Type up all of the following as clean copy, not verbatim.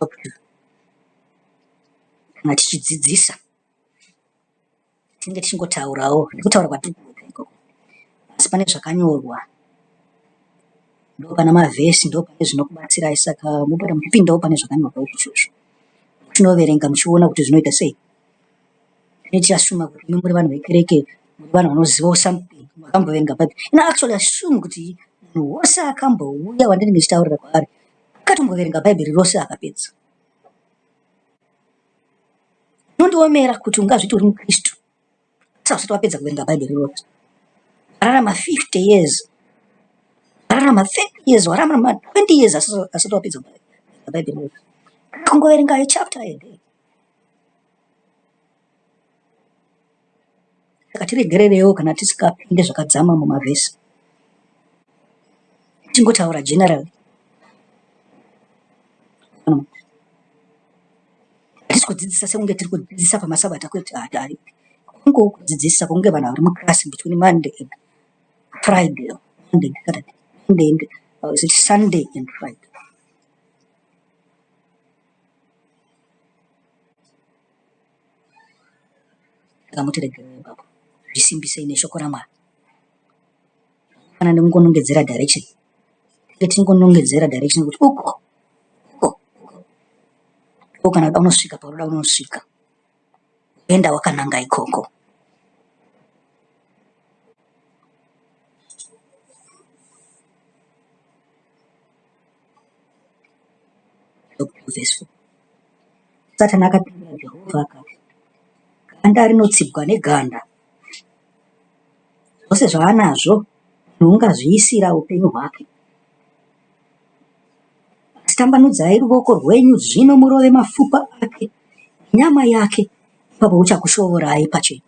Job 2. Kana tichidzidzisa tinenge tichingotaurawo nekutaura kwatiri kuita ikoko, asi pane zvakanyorwa, ndopane mavhesi, ndopane zvinokubatsirai, saka mopota muchipindawo pane zvakanyorwa izvozvo, muchinoverenga muchiona kuti zvinoita sei. Tinenge tichiasuma kuti imi muri vanhu vekereke, muri vanhu vanozivawo something, makamboverenga Bhaibheri. Ini actually assume kuti munhu wose akambouya wandinenge ndichitaurira kwaari akatomboverenga Bhaibheri rose akapedza. Zvinondiomera kuti ungazviti uri muKristu asi hausati wapedza kuverenga Bhaibheri rose. Wararama 50 years, wararama 30 years, wararama 20 years asi asati wapedza kuverenga Bhaibheri rose. Kungoverenga a chapter a day. Saka tiregererewo kana tisingapinde zvakadzama mumavhesi. Tingotaura generally. Hatisi kudzidzisa sekunge tiri kudzidzisa pamasabata kwete, kungowo kudzidzisa kunge vanhu vari muclass between Monday and Friday, Monday and Saturday, Monday and is it Sunday and Friday. Saka mutiregerere ipapo, zvisimbisei neshoko raMwari. Kana nekungonongedzera direction, tinge tichingonongedzera direction kuti uko, uko, uko kana uda unosvika paunoda unosvika, enda wakananga ikoko. Verse 4. Satani akapindura Jehovha akati, Ganda rinotsibwa neganda. Zvose zvaanazvo munhu ungazviisira upenyu hwake. Asi tambanudzai ruoko rwenyu zvino murove mafupa ake nenyama yake, ipapo uchakushovorai pachena.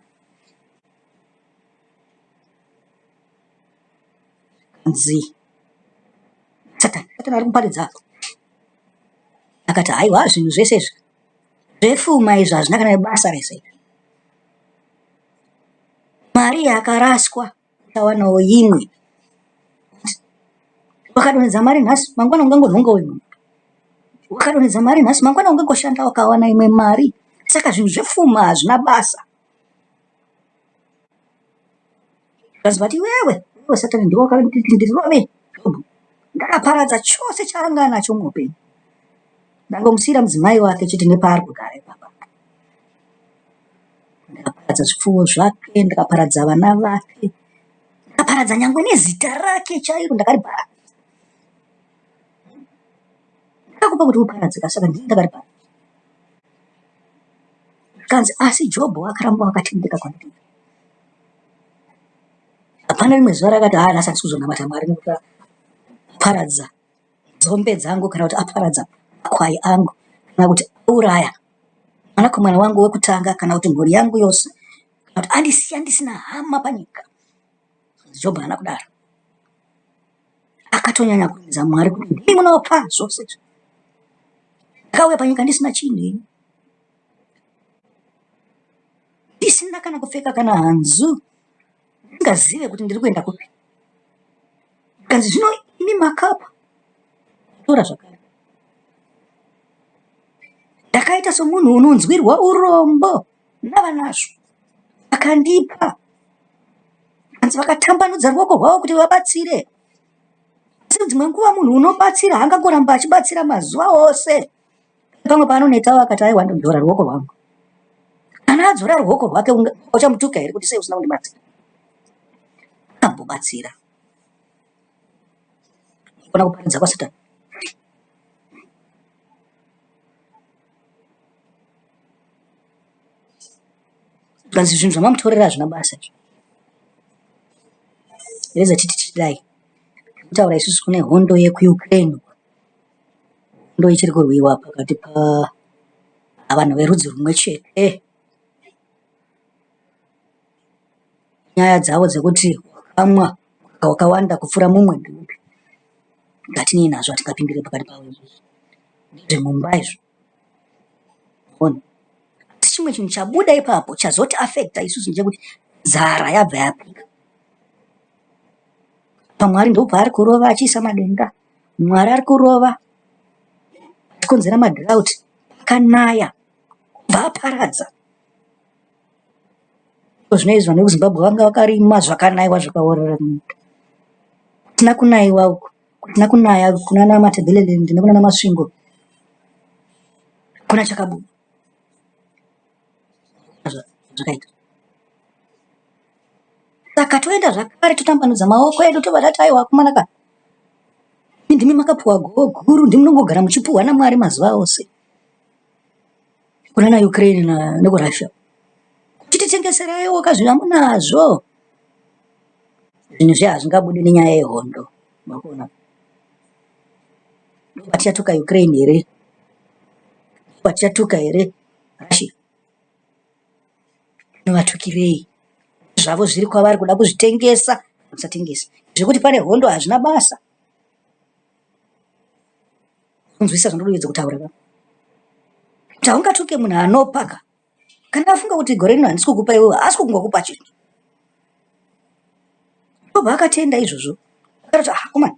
Zvikanzi Satani, Satani ari kuparidza apa. Akati haiwa zvinhu zvese izvi zvefuma izvi hazvina kana nebasa rese. Mari yakaraswa uchawanawo imwe. Wakadonhedza mari nhasi mangwana ungangonhongawo imwe. Wakadonhedza mari nhasi mangwana ungangoshanda ukawana imwe mari. Saka zvinhu zvefuma hazvina basa. Zvikanzi but iwewe, iwewe Satani ndiwe wakanditi ndirove Jobho. Ndakaparadza chose chaanga anacho muupenyu. Ndangomusiyira mudzimai wake chete nepaari kugara ipapa. Ndakaparadza zvipfuwo zvake, ndakaparadza vana vake, ndakaparadza nyangwe nezita rake chairo ndakariparadza. Ndakakupa kuti uparadze ka saka ndini ndakariparadza. Zvikanzi asi Jobho akaramba akatendeka kwandiri. Hapana rimwe zuva rakati haa nhasi handisi kuzonamata Mwari nekuti aparadza nzombe dzangu kana kuti aparadza makwai angu kana kuti auraya mwanakomana wangu wekutanga kana kuti mhuri yangu yose kana kuti andisiya ndisina hama panyika. Jobho haana kudaro. Akatonyanya kurumbidza Mwari kuti ndimi munopa zvose izvi. Ndakauya panyika ndisina chinhu ini. Ndisina kana kupfeka kana hanzu. Ndisingazive kuti ndiri kuenda kupi. Zvikanzi zvino imi makapa tora zvakare. Ndakaita somunhu unonzwirwa urombo navanazvo vakandipa. Hanzi vakatambanudza ruoko rwavo kuti vabatsire. Asi dzimwe nguva munhu unobatsira haangangoramba achibatsira mazuva ose. Pamwe paanonetawo akati aiwa ndodzora ruoko rwangu. Kana adzora ruoko rwake uchamutuka here kuti sei usina kundibatsira? Akambobatsira. Kona kuparidza kwaSatani. Zvikanzi zvinhu zvamamutorera hazvina basa izvi. Reza titi tichidai. Kutaura isusu kune hondo yekuUkraine. Hondo ichiri kurwiwa pakati pavanhu verudzi rumwe chete. Nyaya dzavo dzekuti wakamwa wakawanda kupfuura mumwe ndeupi. Ngatinei nazvo hatingapindire pakati pavo isusu. Ndezvemumba izvo. Ona. Asi chimwe chinhu chabuda ipapo chazoti affecta isusu ndechekuti nzara yabva yapinda. Apa Mwari ndopaari kurova achiisa madenga. Mwari ari kurova. Achikonzera madrought, pakanaya obva aparadza. Zvino izvi vanhu vekuZimbabwe vanga vakarima zvakanaiwa zvikaorera munyika. Kusina kunaiwa uku, kusina kunaya kunana Matabeleland nekunana Masvingo hakuna chakabuda. Zvakaita. Saka toenda zvakare totambanudza maoko edu tobva tati aiwa akomana ka, ndimi makapuwa goho guru, ndimi munongogara muchipuhwa naMwari mazuva ose. Kunana Ukraine nekuRussia. Chititengeseraiwo ka zvinhu amunazvo. Zvinhu zviya hazvingabudi nenyaya yehondo. Makuona? Ndopatichatuka Ukraine here? Ndopatichatuka here Russia? Tinovatukirei? Zvavo zviri kwavari kuda kuzvitengesa kusatengesa. Zvekuti pane hondo hazvina basa. Kunzwisisa zvandinoedza kutaura ka. Kuti haungatuke munhu anopa ka. Kana afunga kuti gore rino handisi kukupa iwewe, haasi kungokupa chinhu. Ndobva akatenda izvozvo. Akati ah komana.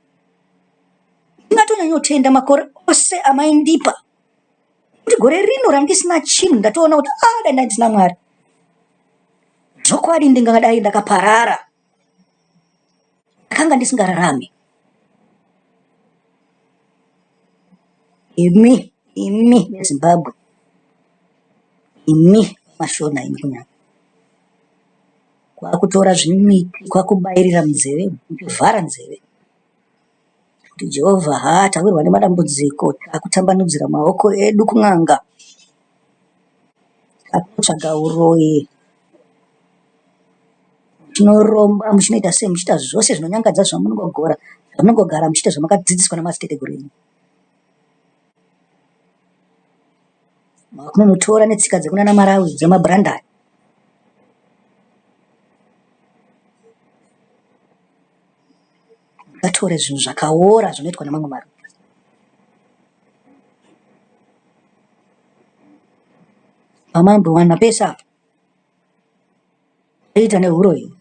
Ndingatonyanyotenda makore ose amaindipa. Kuti gore rino randisina chinhu ndatoona kuti ah dai ndandisina Mwari. Zvokwadi ndingadai ndakaparara. Ndakanga ndisingararami. Imi, imi veZimbabwe, imi vaMashona imi kunyanya, kwakutora zvimiti kwakubairira munzeve muchivhara nzeve kuti Jehovha haa tawirwa nemadambudziko takutambanudzira maoko edu kun'anga, takutsvaga uroyi. Muchinoromba muchinoita sei muchiita zvose zvinonyangadza zvamunongogora zvamunongogara muchiita zvamakadzidziswa namadziteteguru enyu. Makunonotora netsika dzekunana Marawi dzemabhurandani. Musatore zvinhu zvakaora zvinoitwa nemamwe marudzi. Pamambowana pese apa. Aiita nehuroyi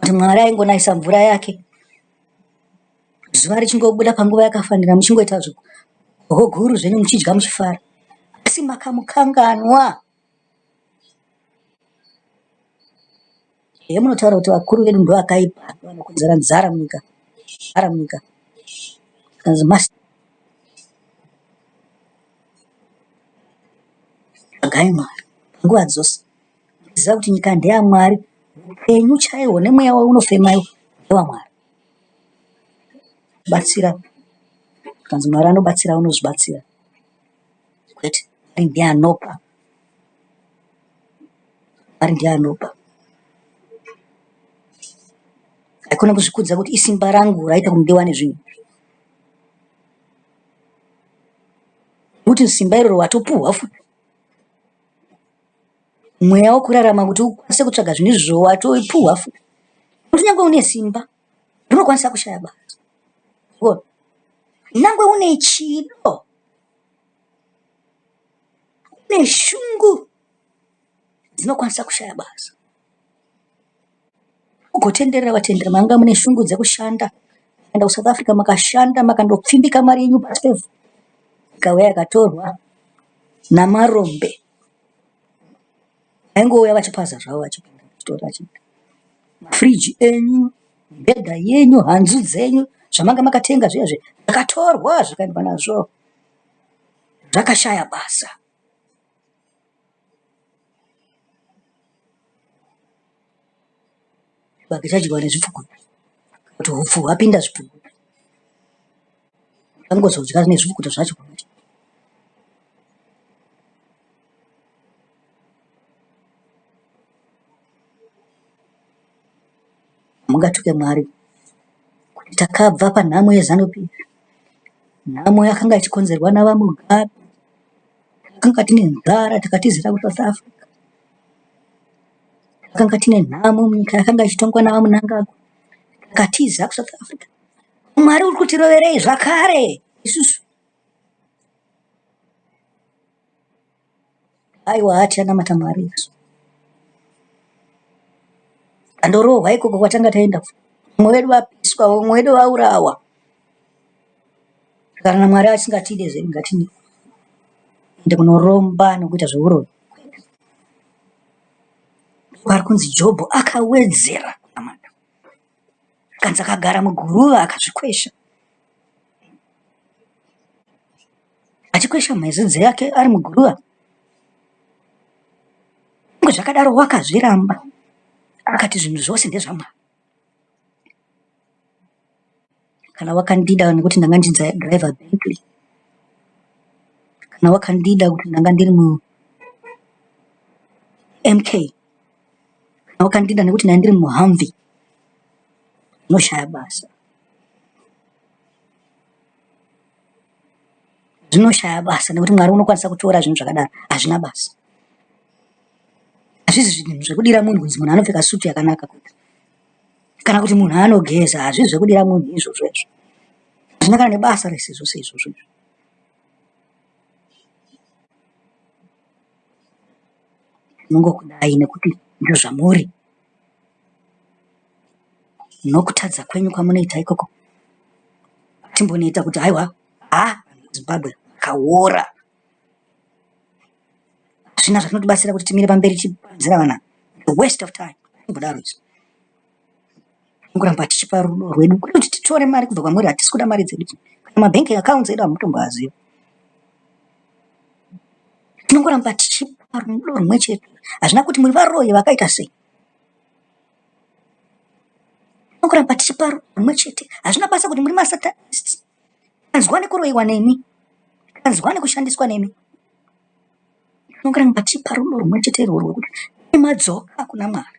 kuti Mwari aingonaisa mvura yake zuva richingobuda panguva yakafanira muchingoita goho guru zvenyu muchidya muchifara asi makamukanganwa. Ehe munotaura kuti vakuru vedu ndovakaipa ndovanokonzera nzara munyika nzara munyika zvikanzi Tsvagai Mwari panguva dzose. Ziva kuti nyika ndeyaMwari, upenyu chaihwo nemweya waunofema iwo ndewaMwari. Batsira zvikanzi Mwari anobatsira unozvibatsira kwete Mwari ndiye anopa. Mwari ndiye anopa. Haikona kuzvikudza kuti isimba rangu raita kuti ndiwane zvinhu. Nekuti simba iroro watopuhwa futi. Mweya wekurarama kuti ukwanise kutsvaga zvinhu izvozvo watopuhwa futi. Kuti nyangwe une simba rinokwanisa kushaya basa. Nyangwe une chido, une shungu dzinokwanisa kushaya basa. Ugotenderera watenderera manga mune shungu dzekushanda kuenda kuSouth Africa makashanda makandopfimbika mari yenyu pasi pevhu ikauya yakatorwa namarombe vaingouya vachipaza zvavo vachipinda vachitora vachienda mafiriji enyu mibhedha yenyu hanzu dzenyu zvamanga makatenga zviya zviya zvakatorwa zvikaendwa nazvo zvakashaya basa. Chibage chadyiwa nezvipfukuto kuti hupfu hwapinda zvipfukuto. Vangozodya nezvipfukuto zvacho. Mungatuke Mwari kuti takabva panhamo yeZanu PF. Nhamo yakanga ichikonzerwa naVaMugabe. Takanga tine nzara takatizira kuSouth Africa. Takanga tine nhamo munyika yakanga ichitongwa naVaMnangagwa. Takatiza kuSouth Africa. Mwari uri kutiroverei zvakare isusu? Aiwa hatichanamata Mwari isu. Tandorohwa ikoko kwatanga taenda. Vamwe vedu vapiswa, vamwe vedu vaurawa. Kana Mwari asingatide zvedu ngatiende kunoromba nokuita zveuroyi. Pari kunzi Jobho akawedzera kunamata. Akanzi akagara muguruva akazvikwesha. Achikwesha mhezi dzake ari muguruva. Kunyange zvakadaro wakazviramba akati zvinhu zvose ndezvaMwari. Kana wakandida nekuti ndanga ndichidhiraivha Bentley, kana wakandida kuti ndanga ndiri muMK, kana wakandida nekuti ndanga ndiri muHumvee, zvinoshaya basa. Zvinoshaya basa nekuti Mwari unokwanisa kutora zvinhu zvakadaro, hazvina basa. Hazvisi zvinhu zvekudira munhu kunzi munhu anopfeka sutu yakanaka kwete. Kana kuti munhu anogeza hazvisi zvekudira munhu izvozvo izvo. Hazvina kana nebasa rese zvose izvozvo izvo. Tinongokudai nekuti ndozvamuri. Nokutadza kwenyu kwamunoita ikoko timboneta kuti haiwa haa Zimbabwe vakaora. Hazvina zvatinotibatsira kuti timire pamberi tichipanzira vana. A waste of time. Timbodaro isu. Kuramba tichipa rudo rwedu kwete kuti titore mari kubva kwamuri hatisi kuda mari dzedu. Kana mabank accounts edu hamutomboaziva. Tinongoramba tichipa rudo rumwe chete. Hazvina kuti muri varoyi vakaita sei. Tinongoramba tichipa rudo rumwe chete. Hazvina basa kuti muri masatanists. Tanzwa nekuroyiwa nemi. Tanzwa nekushandiswa nemi. Tinongoramba tichipa rudo rumwe chete irworwo rwekuti dai madzoka kuna Mwari.